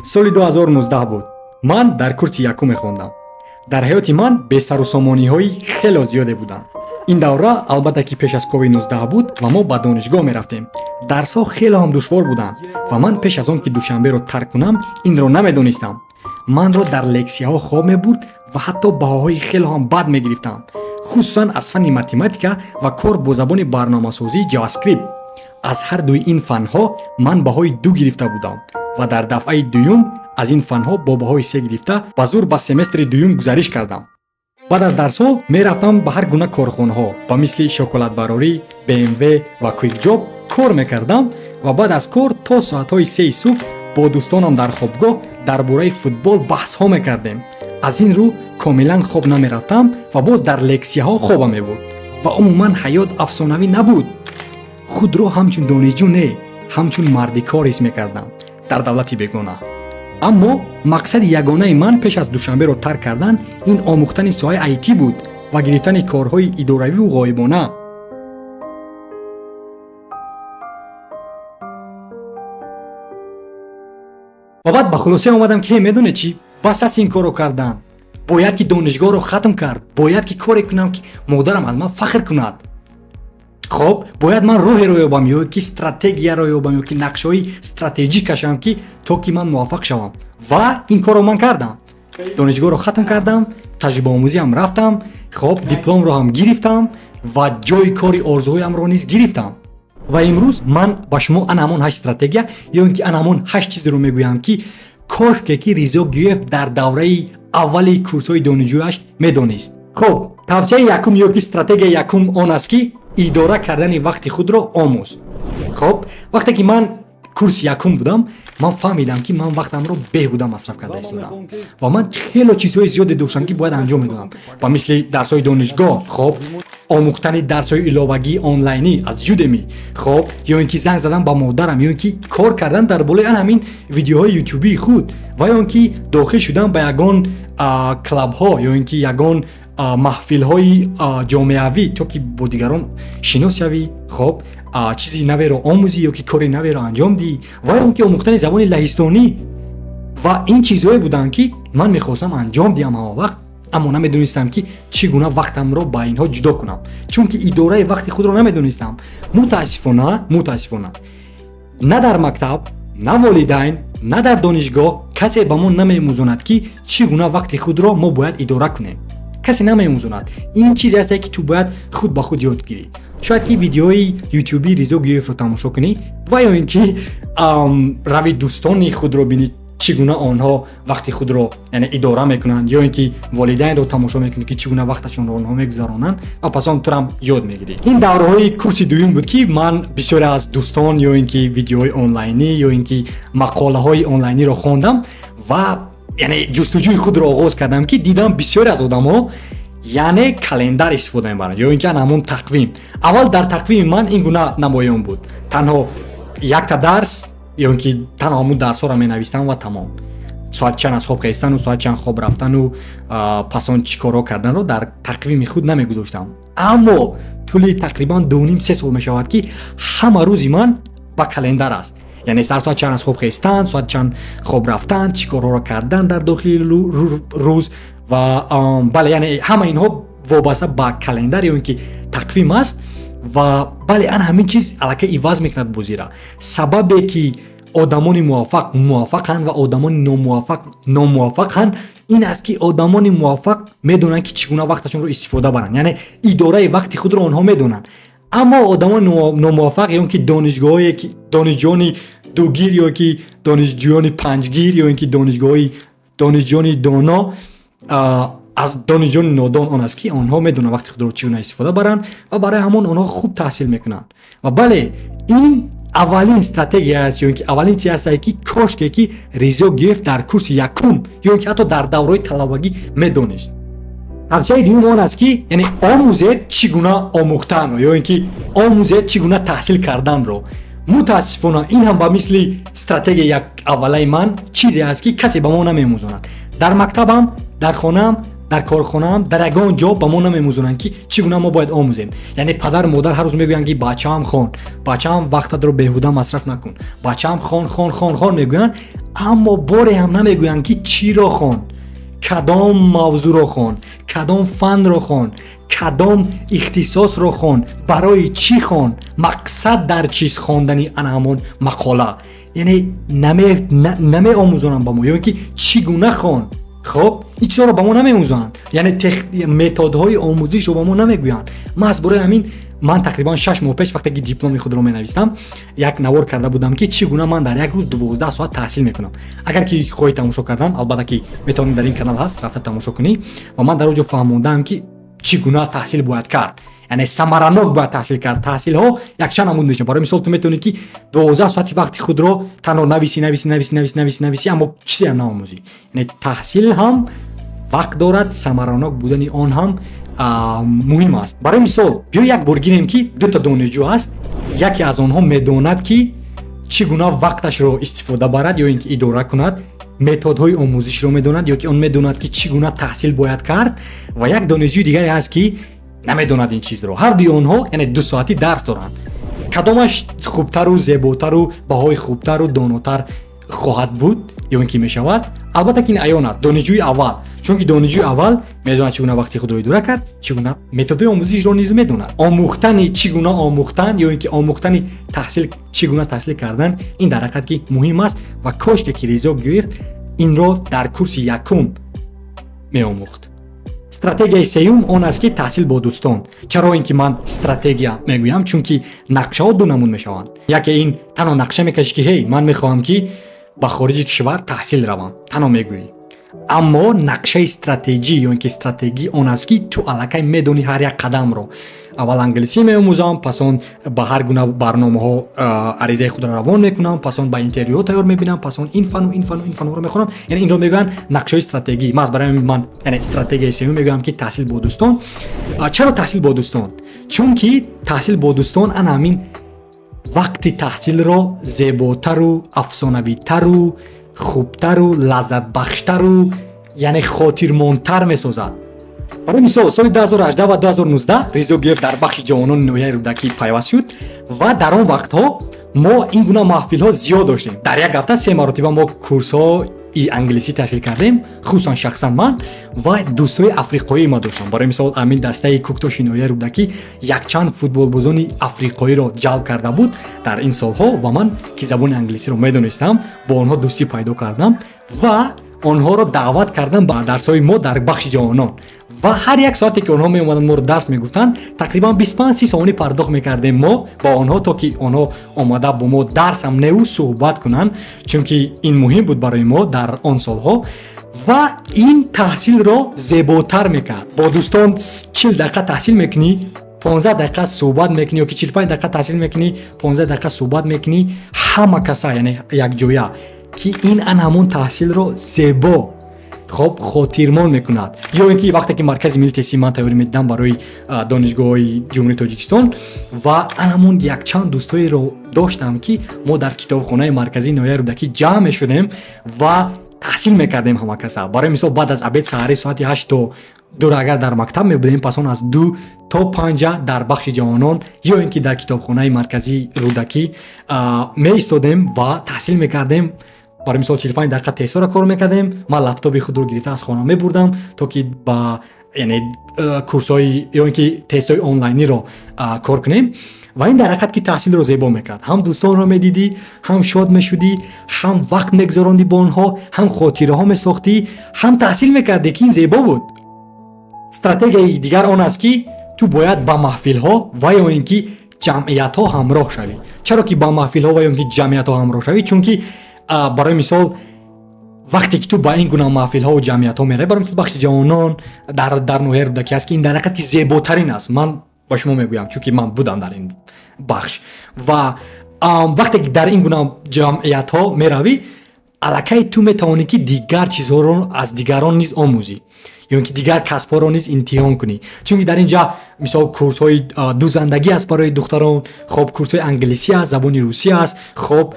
Соли 2019 буд. Ман дар курси якум мехондам. Дар ҳаёти ман бесарусомониҳои хело зиёде буданд. Ин давра албатта ки пеш аз COVID-19 буд ва мо ба донишгоҳ мерафтем. Дарсҳо хеле ҳам душвор буданд ва ман пеш аз он ки Душанберо тарк кунам инро намедонистам. Манро дар лексияҳо хоб мебурд ва ҳатто баҳоҳои хеле ҳам бад мегирифтам, хусусан аз фанни математика ва кор бо забони барномасозии JavaScript. Аз ҳар дуи ин фанҳо ман баҳои 2 гирифта будам ва дар дафъаи дуюм аз ин фанҳо бо баҳои 3 гирифта ба зур ба семестри дуюм гузариш кардам. Баъд аз дарсҳо мерафтам ба ҳар гуна корхонаҳо ба мисли шоколадбарорӣ, BMW ва Quick Job кор мекардам ва баъд аз кор то соатҳои 3 субҳ бо дӯстонам дар хобгоҳ дар бораи футбол баҳсҳо мекардем. Аз ин рӯ комилан хоб намерафтам ва боз дар лексияҳо хобам мебурд ва умуман ҳаёт афсонавӣ набуд. Худро ҳамчун донишҷӯ не, ҳамчун мардикор ҳис мекардам дар давлати бегона. Аммо мақсади ягонаи ман пеш аз Душанберо тарк кардан ин омӯхтани соҳаи IT буд ва гирифтани корҳои идоравию ғоибона. Ва баъд ба хулоса омадам ки медонед чӣ, бас аст ин корро кардан. Бояд ки донишгоҳро хатм кард, бояд ки коре кунам ки модарам аз ман фахр кунад. Хоб, бояд ман роҳеро ёбам ё ки стратегияро ёбам ё ки нақшаҳои стратегӣ кашам ки то ки ман муваффақ шавам. Ва ин корро ман кардам. Донишгоҳро хатм кардам, таҷрибаомӯзиам рафтам, хоб, дипломро ҳам гирифтам ва ҷои кори орзуҳоямро низ гирифтам. Ва имрӯз ман ба шумо ана ҳамон 8 стратегия ё ин ки ана ҳамон 8 чизеро мегӯям ки кошке ки Ризо Гюев дар давраи аввали курсҳои донишҷӯяш медонист. Хоб, тавсияи якум ё ки стратегияи якум он аст ки идора кардани вақти худро омӯз. Хоб, вақте ки ман курси якум будам, ман фаҳмидам ки ман вақтамро беҳуда масраф карда истодам ва ман хело чизҳои зиёде доштам ки бояд анҷом медодам, ба мисли дарсҳои донишгоҳ, хоб, омӯхтани дарсҳои иловагии онлайнӣ аз Udemy, хоб, ё ин ки занг задан ба модарам, ё ин ки кор кардан дар болои ан ҳамин видеоҳои ютубии худ ва ё ин ки дохил шудан ба ягон клабҳо ё ин ки ягон маҳфилҳои ҷомеавӣ то ки бо дигарон шинос шавӣ, хоб, чизи наверо омӯзӣ ё ки кори наверо анҷом диҳӣ ва ё ин ки омӯхтани забони лаҳистонӣ. Ва ин чизҳое буданд ки ман мехостам анҷом диҳам ҳама вақт, аммо намедонистам ки чӣ гуна вақтамро ба инҳо ҷудо кунам, чунки идораи вақти худро намедонистам. Мутаассифона на дар мактаб, на волидайн, на дар донишгоҳ касе ба мо намеомӯзонад ки чӣ гуна вақти худро мо бояд идора кунем. Касе намеомӯзонад. Ин чизе аст ки ту бояд худ ба худ ёд гирӣ. Шояд ки видеои ютуби Ризо Гюевро тамошо кунӣ ва ё ин ки рави дӯстони худро бинӣ чӣ гуна онҳо вақти худро яъне идора мекунанд, ё ин ки волидайнро тамошо мекунӣ ки чӣ гуна вақташонро онҳо мегузаронанд ва пас он турам ёд мегирӣ. Ин давраҳои курси дуюм буд ки ман бисёре аз дӯстон ё ин ки видеоҳои онлайнӣ ё ин ки мақолаҳои онлайниро хондам ва яъне ҷустуҷӯи худро оғоз кардам ки дидам бисёре аз одамҳо яъне календар истифода мебаранд ё ин ки ҳамон тақвим. Аввал дар тақвими ман ин гуна намоён буд: танҳо якта дарс ё ин ки танҳо ҳамон дарсҳоро менавистам ва тамом. Соат чанд аз хоб хестану соат чанд хоб рафтану пас он чӣ корҳо карданро дар тақвими худ намегузоштам. Аммо тӯли тақрибан 2,5-3 сол мешавад ки ҳама рӯзи ман ба календар аст. Яъне сар соат чанд аз хоб хестан, соат чанд хоб рафтан, чӣ корҳоро кардан дар дохили рӯз ва бале, яъне ҳама инҳо вобаста ба календар ё ин ки тақвим аст. Ва бале, ан ҳамин чиз аллакай иваз мекунад бозира. Сабабе ки одамони муваффақ муваффақанд ва одамони номуваффақ номуваффақанд ин аст ки одамони муваффақ медонанд ки чӣ гуна вақташонро истифода баранд, яъне идораи вақти худро онҳо медонанд. Аммо одамони номуваффақ ё ин ки донишгоҳое ки донишҷӯёни дугир ё ки донишҷӯёни панҷгир ё ин ки донишҷӯёни доно аз донишҷӯёни нодон он аст ки онҳо медонанд вақти худро чӣ гуна истифода баранд ва барои ҳамон онҳо хуб таҳсил мекунанд. Ва бале, ин аввалин стратегия аст ё ин ки аввалин чиз аст ки кошке ки Ризо Гюев дар курси якум ё ин ки ҳатто дар давраҳои талабагӣ медонист. Тавсияи дуюм он аст ки яъне омӯзед чӣ гуна омӯхтанро ё ин ки омӯзед чӣ гуна таҳсил карданро. Мутаассифона ин ҳам ба мисли стратегияи як аввалаи ман чизе аст ки касе ба мо намеомӯзонад. Дар мактабам, дар хонаам, Дар корхонаам, дар ягон ҷо ба мо намемӯзонанд, ки чӣ гуна мо бояд омӯзем. Яъне падару модар ҳар рӯз мегӯянд, ки бачаам, хон, бачаам, вақтатро беҳуда масраф накун, бачаам, хон, хон, хон, хон мегӯянд, аммо боре ҳам намегӯянд, ки чиро хон, кадом мавзӯъро хон, кадом фанро хон, кадом ихтисосро хон, барои чӣ хон, мақсад дар чиз хондани ана ҳамон мақола. Яъне намеомӯзонанд ба мо, ё ин ки чӣ гуна хон. Хоб, ин чизҳоро ба мо намеомӯзонанд, яъне методҳои омӯзишро ба мо намегӯянд. Маҳз барои ҳамин ман тақрибан 6 моҳ пеш, вақте ки дипломи худро менавистам, як навор карда будам, ки чӣ гуна ман дар як рӯз 12 соат таҳсил мекунам. Агар ки хоҳӣ тамошо кардан, албатта ки метавонӣ, дар ин канал ҳаст, рафта тамошо кунӣ. Ва ман дар он ҷо фаҳмондаам, ки чӣ гуна таҳсил бояд кард, яъне самаранок бояд таҳсил кард. Таҳсилҳо якчанд намуд мешавад. Барои мисол, ту метавонӣ, ки 12 соати вақти худро танҳо нависӣ, нависӣ, нависӣ, нависӣ, нависӣ, нависӣ, аммо чизеам наомӯзӣ. Яъне таҳсил ҳам вақт дорад, самаранок будани он ҳам муҳим аст. Барои мисол, биё як бор гирем, ки дута донишҷӯ ҳаст. Яке аз онҳо медонад, ки чӣ гуна вақташро истифода барад ё ин ки идора кунад, методҳои омӯзишро медонад ё ки он медонад, ки чӣ гуна таҳсил бояд кард, ва як донишҷӯи дигаре ҳаст, ки намедонад ин чизро. Ҳардуи онҳо, яъне, 2 соатӣ дарс доранд. Кадомаш хубтару зеботару баҳои хубтару донотар хоҳад буд ё ин ки мешавад? Албатта ки ин аён аст: донишҷӯи аввал, чунки донишҷӯи аввал медонад, чӣ гуна вақти худро идора кард, чӣ гуна методҳои омӯзишро низ медонад. Омӯхтани, чӣ гуна омӯхтан ё ин ки омӯхтани таҳсил, чӣ гуна таҳсил кардан, ин дар ҳақиқат ки муҳим аст. Ва кошке ки Ризо Гюев инро дар курси якум меомӯхт. Стратегияи сеюм он аст, ки таҳсил бо дӯстон. Чаро ин ки ман стратегия мегӯям? Чунки нақшаҳо ду намуд мешаванд. Яке ин танҳо нақша мекашӣ, ки ҳей, ман мехоҳам, ки ба хориҷи кишвар таҳсил равам, танҳо мегӯӣ. Аммо нақшаи стратегӣ ё ин ки стратегӣ он аст, ки ту аллакай медонӣ ҳар як қадамро. Аввал англисӣ меомӯзам, пас он ба ҳар гуна барномаҳо аризаи худро равон мекунам, пас он ба интервюҳо тайёр мебинам, пас он ин фану ин фану ин фанҳоро мехонам. Яъне инро мегӯянд нақшаҳои стратегӣ. Маҳз барои ман, яъне, стратегияи сеюм мегӯям, ки таҳсил бо дӯстон. Чаро таҳсил бо дӯстон? Чунки таҳсил бо дӯстон ана ҳамин вақти таҳсилро зеботару афсонавитару хубтару лаззатбахштару, яъне, хотирмондтар месозад. Барои мисол, соли 2018 ва 2019 Ризо Гюев дар бахши ҷавонони ноҳияи Рӯдакӣ пайваст шуд ва дар он вақтҳо мо ин гуна маҳфилҳо зиёд доштем. Дар як ҳафта се маротиба мо курсҳои англисӣ ташкил кардем, хусусан шахсан ман ва дӯстои африқоии ма доштам. Барои мисол, ҳамин дастаи куктоши ноҳияи Рӯдакӣ якчанд футболбозони африқоиро ҷалб карда буд дар ин солҳо ва ман, ки забони англисиро медонистам, бо онҳо дӯстӣ пайдо кардам ва онҳоро даъват кардам ба дарсҳои мо дар бахши ҷавонон. Ва ҳар як соате ки онҳо меомаданд, моро дарс мегуфтанд, тақрибан 25-30 сомонӣ пардохт мекардем мо ба онҳо, то ки онҳо омада бо мо дарсам неу суҳбат кунанд, чунки ин муҳим буд барои мо дар он солҳо ва ин таҳсилро зеботар мекард. Бо дӯстон 40 дақиқа таҳсил мекунӣ, 15 дақиқа суҳбат мекунӣ, ё ки 45 дақиқа таҳсил мекунӣ, 15 дақиқа суҳбат мекунӣ, ҳама каса, яъне, якҷоя, ки ин ан ҳамон таҳсилро зебо, хоб, хотирмон мекунад. Ё ин ки вақте ки маркази милли тестӣ ман тайёрӣ медидам барои донишгоҳҳои Ҷумҳурии Тоҷикистон ва ан ҳамон якчанд дӯстоеро доштам, ки мо дар китобхонаи марказии ноҳияи Рӯдакӣ ҷамъ мешудем ва таҳсил мекардем ҳама каса. Барои мисол, баъд аз обед, саҳари соати 8 то 2 агар дар мактаб мебудем, пас он аз 2 то 5 дар бахши ҷавонон ё ин ки дар китобхонаи марказии Рӯдакӣ меистодем ва таҳсил мекардем. Барои мисол, 45 дақиқа тестҳоро кор мекардем. Ман лаптопи худро гирифта аз хона мебурдам, то ки ба, яъне, курсҳои ё ин ки тестҳои онлайниро кор кунем. Ва ин дар ҳақиқат ки таҳсилро зебо мекард. Ҳам дӯстонро медидӣ, ҳам шод мешудӣ, ҳам вақт мегузарондӣ бо онҳо, ҳам хотираҳо месохтӣ, ҳам таҳсил мекардӣ, ки ин зебо буд. Стратегияи дигар он аст, ки ту бояд ба маҳфилҳо ва ё ин ки ҷамъиятҳо ҳамроҳ шавӣ. Чаро ки ба маҳфилҳо ва ё ин ки ҷамъиятҳо ҳамроҳ шавӣ? Чунки, барои мисол, вақте ки ту ба ин гуна маҳфилҳову ҷамъиятҳо меравӣ, барои мисол, бахши ҷавонон дар ноҳияи Рӯдакӣ аст, ки ин дар ҳақиқат ки зеботарин аст, ман ба шумо мегӯям, чунки ман будам дар ин бахш. Ва вақте ки дар ин гуна ҷамъиятҳо меравӣ, аллакай ту метавонӣ, ки дигар чизҳоро аз дигарон низ омӯзӣ ё ин ки дигар касбҳоро низ имтиҳон кунӣ. Чунки дар ин ҷа, мисол, курсҳои дӯзандагӣ аст барои духтарон, хоб, курсҳои англисӣ аст, забони русӣ аст, хоб,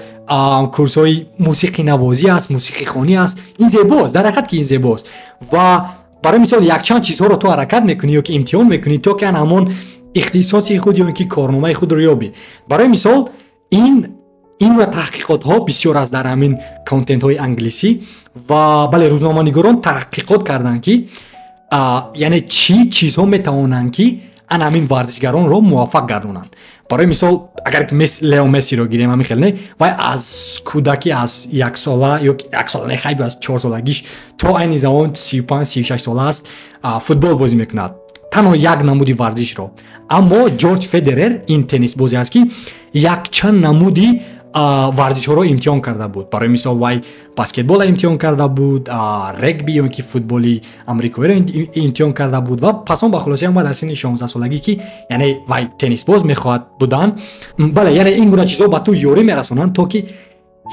курсҳои мусиқинавозӣ аст, мусиқихонӣ аст. Ин зебост, дар ҳақиқат ки ин зебост. Ва Барои мисол, якчанд чизҳоро ту ҳаракат мекунӣ ё ки имтиҳон мекунӣ, то ки ан ҳамон ихтисоси худ ё ки корномаи худро ёбӣ. Барои мисол, ин ва таҳқиқотҳо бисёр аст дар ҳамин контентҳои англисӣ ва бале, рӯзноманигорон таҳқиқот карданд, ки яъне чӣ чизҳо метавонанд, ки ан ҳамин варзишгаронро муваффақ гардонанд. Барои мисол, агар Лео Мессиро гирем, ҳамин хел не, вай аз кӯдакӣ, аз яксола ё яксола не, хайб, аз 4-солагиш то айни замон 35, 36 сола аст, футбол бозӣ мекунад, танҳо як намуди варзишро. Аммо Ҷорҷ Федерер ин теннисбозе аст, ки якчанд намуди варзишҳоро имтиҳон карда буд. Барои мисол, вай баскетболро имтиҳон карда буд, регби ё ки футболи амрикоиро имтиҳон карда буд ва пас он ба хулоса омад дар синни 16-солагӣ, ки яъне вай теннисбоз мехоҳад будан. Бале, яъне ин гуна чизҳо ба ту ёрӣ мерасонанд, то ки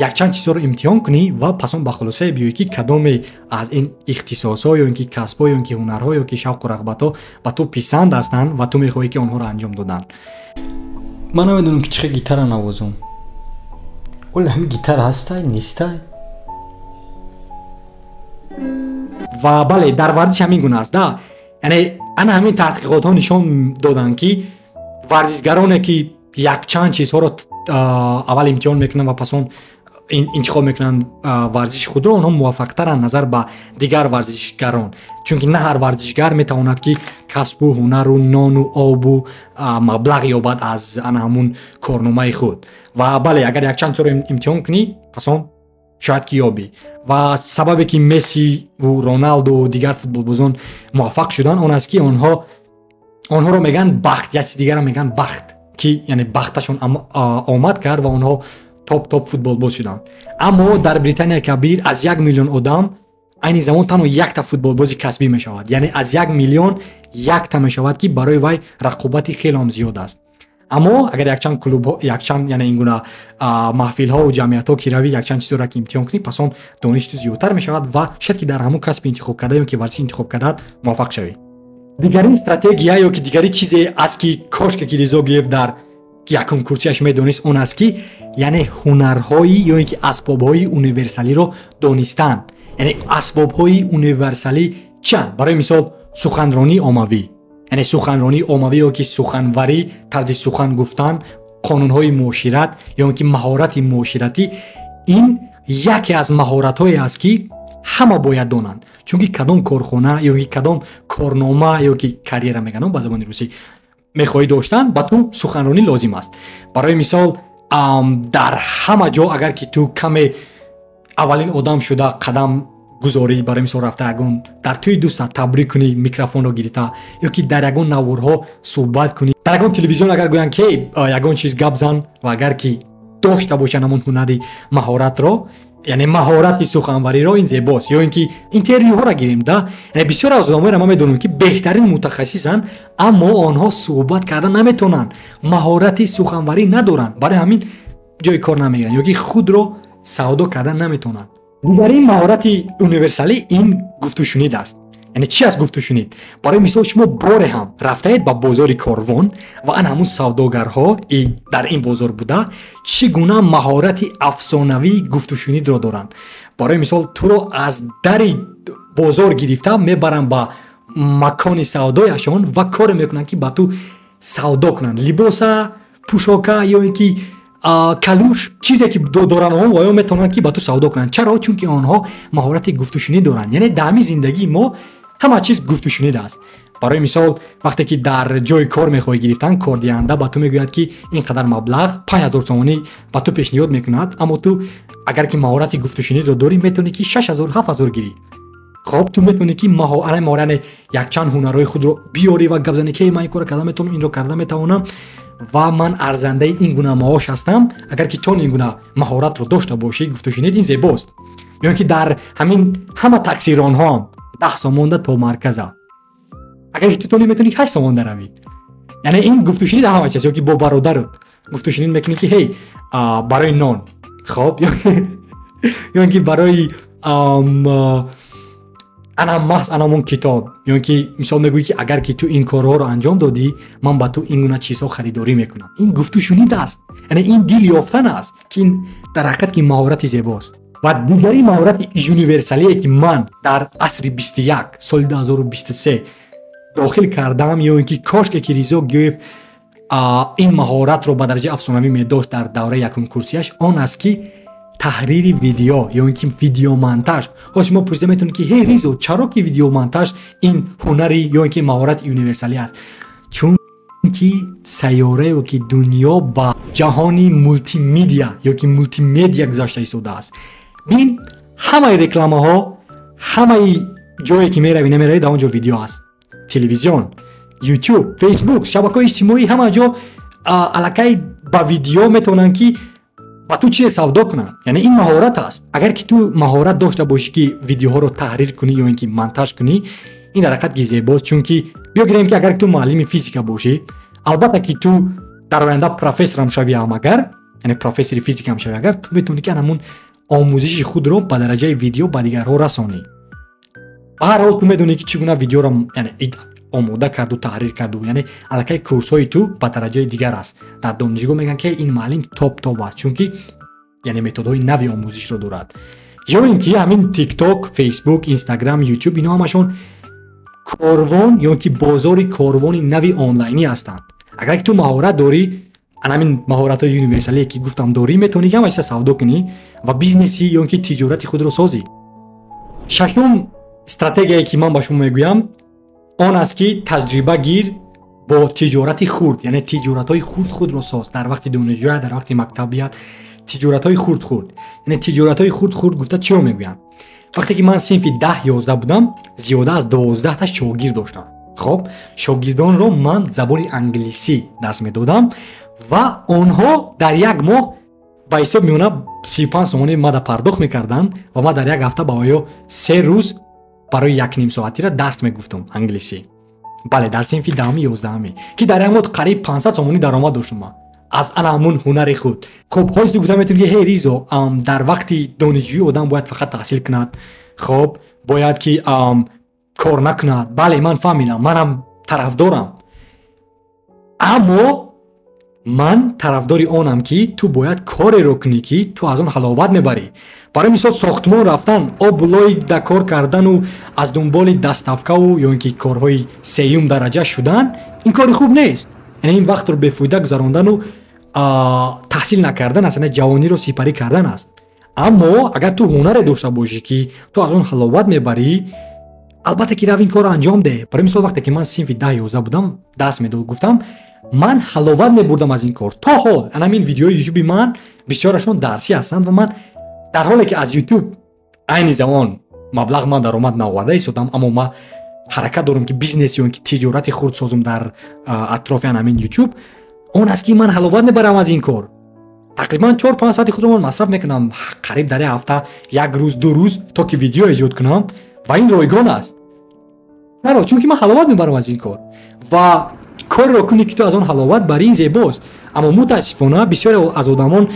якчанд чизҳоро имтиҳон кунӣ ва пас он ба хулосае биёӣ, ки кадоме аз ин ихтисосҳо ё ин ки касбҳо, ё ин ки ҳунарҳо, ё ки шавқу рағбатҳо ба ту писанд ҳастанд ва ту мехоҳӣ, ки онҳоро анҷом додан. Ман намедонам, ки чӣ хел гитара навозам. Оли ҳамин гитара ҳастай, нестай? Ва бале, дар варзиш ҳамин гуна аст да. Яъне ана ҳамин таҳқиқотҳо нишон доданд, ки варзишгароне, ки якчанд чизҳоро аввал имтиҳон мекунанд ва пас он интихоб мекунанд варзиши худро, онҳо муваффақтаранд назар ба дигар варзишгарон, чунки на ҳар варзишгар метавонад, ки касбу ҳунару нону обу маблағ ёбад аз ана ҳамун корномаи худ. Ва бале, агар якчанд чизро имтиҳон кунӣ, пас он шояд ки ёбӣ. Ва сабабе, ки Мессиву Роналду, дигар футболбозон муваффақ шуданд, он аст, ки онҳоро мегӯянд бахт, як чиз дигарро мегӯянд бахт, ки яъне бахташон омад кард ва онҳо топ футболбоз шуданд. Аммо дар Британияи Кабир аз 1 миллион одам айни замон танҳо якта футболбози касбӣ мешавад, яъне аз 1 миллион якта мешавад, ки барои вай рақобати хелеам зиёд аст. Аммо агар якчанд клубҳо, якчанд, яъне ин гуна маҳфилҳову ҷамъиятҳо ки равӣ, якчанд чизҳоро ки имтиҳон кунӣ, пас он дониши ту зиёдтар мешавад ва шояд, ки дар ҳамон касби интихоб карда ё ки варзиши интихоб кардаат муваффақ шавӣ. Дигарин стратегия ё ки дигари чизе аст, ки кошке ки Ризогиев дар якум курсияш медонист, он аст, ки яъне ҳунарҳои ё ин ки асбобҳои универсалиро донистан. Яъне асбобҳои универсалӣ чианд? Барои мисол, суханронии оммавӣ, яъне суханронии оммавӣ ё ки суханварӣ, тарзи сухан гуфтан, қонунҳои муошират ё ин ки маҳорати муоширатӣ. Ин яке аз маҳоратҳое аст, ки ҳама бояд донанд, чунки кадом корхона ё ки кадом корнома ё ки карьера мегӯянд ба забони русӣ мехоҳӣ доштан, ба ту суханронӣ лозим аст. Барои мисол, дар ҳама ҷо агар ки ту каме аввалин одам шуда қадам гузорӣ, барои мисол, рафта ягон дар тӯи дӯстат табрик кунӣ, микрофонро гирифта, ё ки дар ягон наворҳо суҳбат кунӣ, дар ягон телевизион агар гӯянд, ки ягон чиз гап зан, ва агар ки дошта бошанд ҳамон ҳунари маҳоратро, яъне маҳорати суханвариро, ин зебост. Ё ин ки интервюҳоро гирем да, яъне бисёр аз одамоеро ман медонам, ки беҳтарин мутахассисанд, аммо онҳо суҳбат карда наметавонанд, маҳорати суханварӣ надоранд, барои ҳамин ҷои кор намегиранд ё ки худро савдо карда наметавонанд. Дигарин маҳорати универсалӣ ин гуфтушунид аст. Яъне чи аст гуфтушунид? Барои мисол, шумо боре ҳам рафтаед ба бозори Корвон ва ан ҳамун савдогарҳо дар ин бозор буда чӣ гуна маҳорати афсонавии гуфтушунидро доранд. Барои мисол, туро аз дари бозор гирифта мебаранд ба макони савдояшон ва коре мекунанд, ки ба ту савдо кунанд: либоса, пӯшока ё ин ки калуш, чизе ки доранд онҳо, ва ё метавонанд, ки ба ту савдо кунанд. Чаро? Чунки онҳо маҳорати гуфтушунид доранд. Яъне дар ҳамин зиндагии мо ҳама чиз гуфтушунид аст. Барои мисол, вақте ки дар ҷои кор мехоҳӣ гирифтан, кордиҳанда ба ту мегӯяд, ки ин қадар маблағ, 5000 сомонӣ ба ту пешниҳод мекунад, аммо ту агар ки маҳорати гуфтушунидро дорӣ, метавонӣ, ки 6000, 7000 гирӣ. Хоб, ту метавонӣ, ки маҳоране якчанд ҳунарҳои худро биёрӣ ва гап занӣ, ки ман ин корро карда метавонам, инро карда метавонам ва ман арзандаи ин гуна маош ҳастам. Агар ки тон ин гуна маҳоратро дошта бошӣ, гуфтушунид, ин зебост. Ё ки дар ҳамин ҳама таксиронҳоам 10 сомонда то марказа, агар ки ту тони, метавонӣ 8 сомонда равӣ. Яъне ин гуфтушунид ҳама чиз. Ё ки бо бародарат гуфтушунид мекунӣ, ки ҳей, барои нон, хоб, ё ки барои ана маҳз анамон китоб, ё ки мисол мегӯӣ, ки агар ки ту ин корҳоро анҷом додӣ, ман ба ту ин гуна чизҳо харидорӣ мекунам. Ин гуфтушунид аст, яъне ин дил ёфтан аст, ки ин дар ҳақиқат ки маҳорати зебост. Ва дигари маҳорати универсалие, ки ман дар асри 21, соли 2023 дохил кардам, ё ин ки кошке ки Ризо Гиёев ин маҳоратро ба дараҷаи афсонавӣ медошт дар давраи якумкурсияш, он аст ки таҳрири видео ё ин ки видеомонтаж. Ҳо, шумо пурсида метавонед, ки ҳей, Ризо, чаро ки видеомонтаж ин ҳунари ё ин ки маҳорати универсалӣ аст? Чунки сайёрае ки дунё ба ҷаҳони мултимедиа ё ки мултимедиа гузашта истодааст. Бин, ҳамаи рекламаҳо, ҳамаи ҷое ки меравӣ, намеравӣ, дар он ҷо видео аст. Телевизион, Ютуб, Фейсбук, шабакаҳои иҷтимоӣ, ҳама ҷо аллакай ба видео метавонанд ки ба ту чизе савдо кунанд. Яъне ин маҳорат аст. Агар ки ту маҳорат дошта бошӣ, ки видеоҳоро таҳрир кунӣ ё ин ки монтаж кунӣ, ин дар ҳақиқат ки зебост. Чунки биё гирем, ки агар ту муаллими физика бошӣ, албатта ки ту дар оянда профессорам шавӣ ҳам агар, яъне профессори физикаам шавӣ агар, ту метавонӣ ки ҳамун омӯзиши худро ба дараҷаи видео ба дигарҳо расонӣ. Ба ҳар ҳол, ту медонӣ, ки чӣ гуна видеоро, яъне, омода карду, таҳрир карду. Яъне аллакай курсҳои ту ба дараҷаи дигар аст. Дар донишгоҳ мегӯянд, ки ин муаллим топ топ аст, чунки, яъне, методҳои нави омӯзишро дорад. Ё ин ки ҳамин Тикток, Фейсбук, Инстаграм, Ютуб, инҳо ҳамашон корвон ё ки бозори корвони нави онлайнӣ ҳастанд. Агар ки ту маҳорат дорӣ, ҳамин маҳоратҳои универсалие, ки гуфтам, дорӣ, метавонӣ ҳама чиза савдо кунӣ ва бизнеси ё ки тиҷорати худро созӣ. Шашум стратегияе, ки ман ба шумо мегӯям, он аст, ки таҷриба гир бо тиҷорати хурд, яъне тиҷоратҳои хурд худро соз дар вақти донишҷӯя, дар вақти мактабият. Тиҷоратҳои хурд хурд, яъне тиҷоратҳои хурд хурд гуфта чиро мегӯянд? Вақте ки ман синфи 10-11 будам, зиёда аз 12та шогирд доштам. Хоб, шогирдонро ман забони англисӣ дарс медодам ва онҳо дар як моҳ ба ҳисоб миёна 35 сомонӣ мада пардохт мекарданд ва ман дар як ҳафта ба оё 3 рӯз барои якним соатира дарс мегуфтам англисӣ. Бале, дар синфи 10-ами, 11-ами, ки дар як моҳ қариб 500 сомонӣ даромад доштум ман аз ана ҳамун ҳунари худ. Хуб, ҳози ту гуфта метавонӣ, ки ҳей, Ризо, дар вақти донишҷӯӣ одам бояд фақат таҳсил кунад, хоб, бояд ки кор накунад. Бале, ман фаҳмидам, манам тарафдорам, аммо ман тарафдори онам, ки ту бояд кореро кунӣ, ки ту аз он ҳаловат мебарӣ. Барои мисол, сохтмон рафтан, об-лой да кор кардану аз дунболи доставкаву ё ин ки корҳои сеюм дараҷа шудан, ин кори хуб нест. Яъне ин вақтро бефоида гузарондану таҳсил накардан аст, яъне ҷавониро сипарӣ кардан аст. Аммо агар ту ҳунаре дошта бошӣ, ки ту аз он ҳаловат мебарӣ, албатта ки рав, ин корро анҷом деҳ. Барои мисол, вақте ки ман синфи 10-11 будам, дарс медод, гуфтам, ман ҳаловат мебурдам аз ин кор. То ҳол анамин видеои Ютуби ман бисёрашон дарсӣ ҳастанд ва ман дар ҳоле ки аз Ютуб айни замон маблағ ман даромад наоварда истодам, аммо ман ҳаракат дорам, ки бизнес ё ки тиҷорати хурд созум дар атрофи анамин Ютуб. Он аст, ки ман ҳаловат мебарам аз ин кор. Тақрибан 4-5 соати худро ман масраф мекунам қариб дар як ҳафта як рӯз, 2 рӯз, то ки видео эҷод кунам ва ин ройгон аст. Чаро? Чунки ман ҳаловат мебарам аз ин кор. Ва кореро кунӣ, ки ту аз он ҳаловат барӣ, ин зебост. Аммо мутаассифона бисёре аз одамон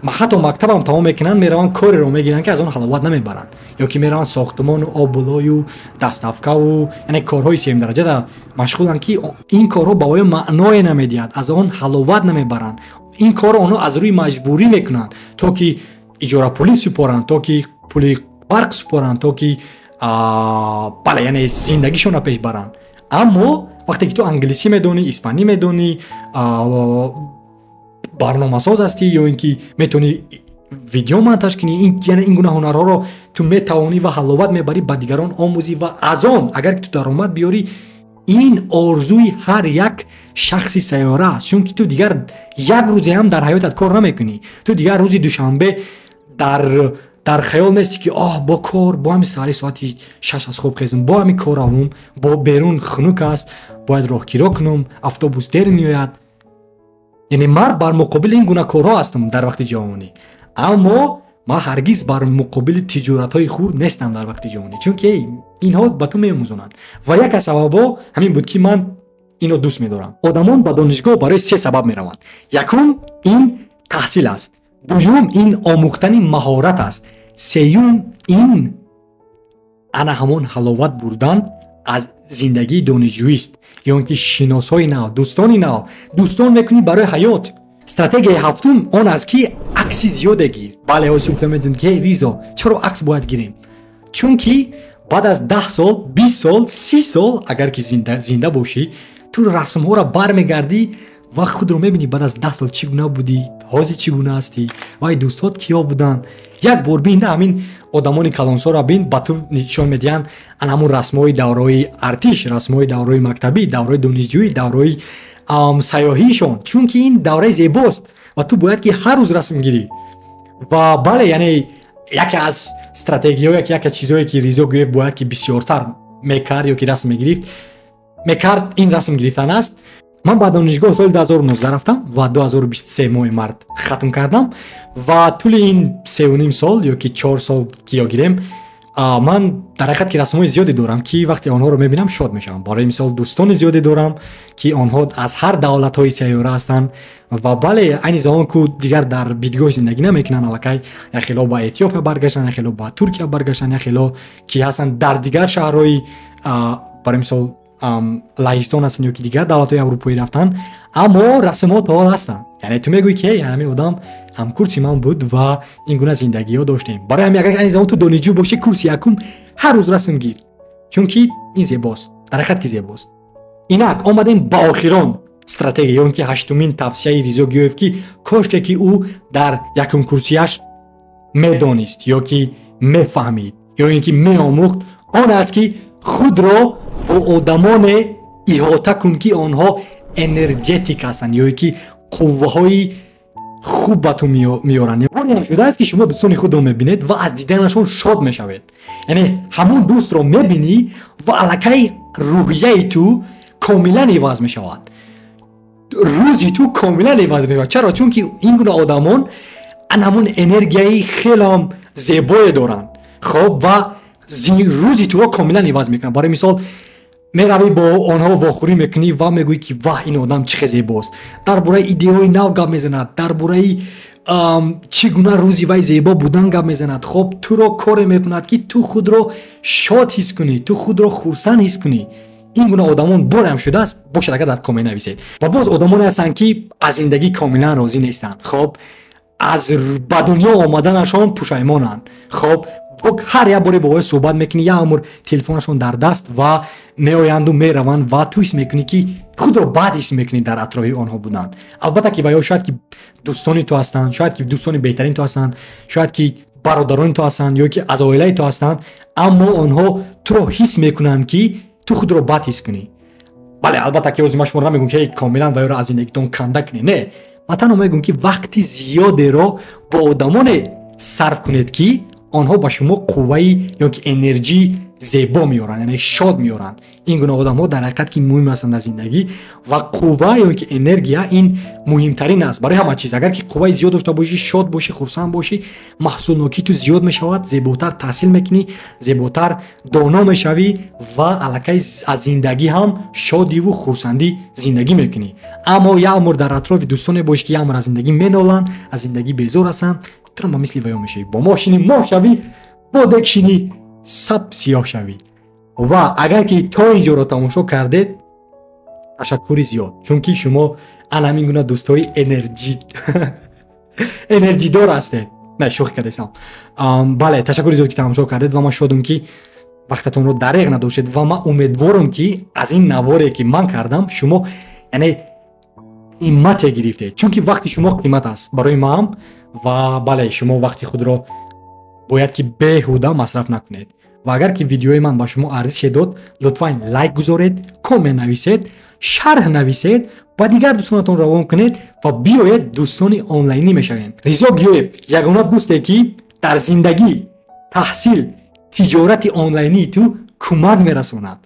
ҳатто мактабам тамом мекунанд, мераванд, кореро мегиранд, ки аз он ҳаловат намебаранд, ё ки мераванд сохтмону об-лою доставкаву, яъне корҳои сеюмдараҷа машғуланд, ки ин корҳо ба оё маъное намедиҳад, аз он ҳаловат намебаранд. Ин корро онҳо аз рӯи маҷбурӣ мекунанд, то ки иҷорапулӣ супоранд, то ки пули барқ супоранд, то ки, бале, яъне зиндагишонро пеш баранд. Аммо вақте ки ту англисӣ медонӣ, испанӣ медонӣ, барномасоз ҳастӣ ё ин ки метавонӣ видео монтаж кунӣ, яъне ин гуна ҳунарҳоро ту метавонӣ ва ҳаловат мебарӣ, ба дигарон омӯзӣ ва аз он агар ки ту даромад биёрӣ, ин орзуи ҳар як шахси сайёра аст. Чунки ту дигар як рӯзе ҳам дар ҳаётат кор намекунӣ. Ту дигар рӯзи душанбе дар хаёл нестӣ, ки оҳ, бо кор, бо ҳами саҳари соати 6 аз хоб хезум, бо ҳами кор равум, бо берун хунук аст, бояд роҳкиро кунам, автобус дер меояд. Яъне ман бар муқобили ин гуна корҳо ҳастам дар вақти ҷавонӣ, аммо ман ҳаргиз бар муқобили тиҷоратҳои хурд нестам дар вақти ҷавонӣ, чунки инҳо ба ту меомӯзонанд. Ва як аз сабабҳо ҳамин буд, ки ман инро дӯст медорам. Одамон ба донишгоҳ барои се сабаб мераванд. Якум ин таҳсил аст, дуюм ин омӯхтани маҳорат аст, сеюм ин ана ҳамон ҳаловат бурдан аз зиндагии донишҷӯист ё ин ки шиносҳои нав, дӯстони нав, дӯстон мекунӣ барои ҳаёт. Стратегияи ҳафтум он аст, ки Акси зиёде гир. Бале, ҳозир гуфта метавонед, ки эй Ризо, чаро акс бояд гирем? Чунки баъд аз 10 сол, 20 сол, 30 сол, агар ки зинда бошӣ, ту расмҳоро бармегардӣ ва худро мебинӣ, баъд аз 10 сол чӣ гуна будӣ, ҳозир чӣ гуна ҳастӣ, вай дӯстҳот киё буданд. Як бор бин, ҳамин одамони калонсоро бин, ба ту нишон медиҳанд ан ҳамун расмҳои давраҳои артиш, расмҳои давраҳои мактабӣ, давраҳои донишҷӯӣ, давраҳои сайёҳиишон, чунки ин давраи зебост ва ту бояд ки ҳар рӯз расм гирӣ. Ва бале, яъне яке аз стратегияҳо, яке аз чизҳое ки Ризо Гӯев бояд ки бисёртар мекард ё ки расм мегирифт, мекард, ин расм гирифтан аст. Ман ба донишгоҳ соли 2019 рафтам ва 2023 моҳи март хатм кардам ва тӯли ин 3,5 сол ё ки 4 сол ки ё гирем, ман дар ҳақиқат ки расмҳои зиёде дорам, ки вақте онҳоро мебинам, шод мешавам. Барои мисол, дӯстони зиёде дорам, ки онҳо аз ҳар давлатҳои сайёра ҳастанд ва бале, айни замон ку дигар дар бидгоҳ зиндагӣ намекунанд, аллакай яхело ба Этиопия баргаштанд, яхело ба Туркия баргаштанд, яхело ки ҳастанд дар дигар шаҳрҳои, барои мисол, Лаҳистон ҳастанд ё ки дигар давлатҳои аврупоӣ рафтанд, аммо расмҳо то ҳол ҳастанд. Яъне ту мегӯӣ, ки ҳамин одам ҳамкурси ман буд ва ин гуна зиндагиҳо доштем. Барои ҳамин, агар айни замон ту донишҷӯ бошӣ, курси якум ҳар рӯз расм гир, чунки ин зебост, дар ҳақиқат ки зебост. Инак омадем ба охирон стратегия, ё ин ки ҳаштумин тавсияи Ризо Гиёев, ки кошке ки ӯ дар якумкурсияш медонист ё ки мефаҳмид ё ин ки меомӯхт, он аст, ки худро бо одамоне иҳота кун, ки онҳо энергетик ҳастанд ё ки қувваҳои хуб ба ту меоранд. Боре шудааст, ки шумо дӯстони худро мебинед ва аз диданашон шод мешавед. Яъне ҳамон дӯстро мебинӣ ва аллакай рӯҳияи ту комилан иваз мешавад, рӯзи ту комилан иваз мешавад. Чаро? Чунки ин гуна одамон ан ҳамон энергияи хелам зебое доранд, хоб, ва рӯзи туро комилан иваз мекунанд. Барои мисол, меравӣ, бо онҳо вохӯрӣ мекунӣ ва мегӯӣ, ки ваҳ, ин одам чӣ хел зебост, дар бораи идеяҳои нав гап мезанад, дар бораи чӣ гуна рӯзи вай зебо будан гап мезанад. Хоб, туро коре мекунад, ки ту худро шод ҳис кунӣ, ту худро хурсанд ҳис кунӣ. Ин гуна одамон бореам шудааст бошад, агар дар комент нависед. Ва боз одамоне ҳастанд, ки аз зиндагӣ комилан розӣ нестанд, хоб, аз ба дунё омаданашон пушаймонанд. Хоб, ҳар як боре бо вай суҳбат мекунӣ, як умр телефонашон дар даст ва меоянду мераванд ва ту ҳис мекунӣ, ки худро бад ҳис мекунӣ дар атрофи онҳо будан. Албатта ки ваё шояд ки дӯстони ту ҳастанд, шояд ки дӯстони беҳтарин ту ҳастанд, шояд ки бародарони ту ҳастанд ё ки аз оилаи ту ҳастанд, аммо онҳо туро ҳис мекунанд, ки ту худро бад ҳис кунӣ. Бале, албатта ки ҳозир ман шуморо намегӯм, ки комилан ваёро аз зиндагитон канда кунед. Не, ман танҳо мегӯм, ки вақти зиёдеро бо одамоне сарф кунед, ки онҳо ба шумо қувваи ё ки энерҷии зебо меоранд, яъне шод меоранд. Ин гуна одамҳо дар ҳақиқат ки муҳим ҳастанд дар зиндагӣ ва қувва ё ки энергия ин муҳимтарин аст барои ҳама чиз. Агар ки қувваи зиёд дошта бошӣ, шод бошӣ, хурсанд бошӣ, маҳсулнокии ту зиёд мешавад, зеботар таҳсил мекунӣ, зеботар доно мешавӣ ва аллакай аз зиндагӣ ҳам шодиву хурсандӣ зиндагӣ мекунӣ. Аммо як умр дар атрофи дӯстоне бошӣ, ки як умр аз зиндагӣ меноланд, аз зиндагӣ безор ҳастанд, туро ба мисли ваё мешавӣ. Бо мо шинӣ, моҳ шавӣ, бо дег шинӣ, саб сиёҳ шавӣ. Ва агар ки то ин ҷоро тамошо кардед, ташаккури зиёд, чунки шумо ана ҳамин гуна дӯстои энерҷидор ҳастед. Не, шӯхӣ кардесам. Бале, ташаккури зиёд, ки тамошо кардед, ва ман шодам, ки вақтатонро дареғ надоштед, ва ман умедворам, ки аз ин наворе, ки ман кардам, шумо яъне қимате гирифтед, чунки вақти шумо қимат аст барои ман. Ва бале, шумо вақти худро бояд ки беҳуда масраф накунед. Ва агар ки видеои ман ба шумо арзише дод, лутфан лайк гузоред, коммент нависед, шарҳ нависед, ба дигар дӯстонатон равон кунед ва биёед, дӯстони онлайнӣ мешавем. Ризо Гиёев ягона дӯсте, ки дар зиндагӣ, таҳсил, тиҷорати онлайнии ту кӯмак мерасонад.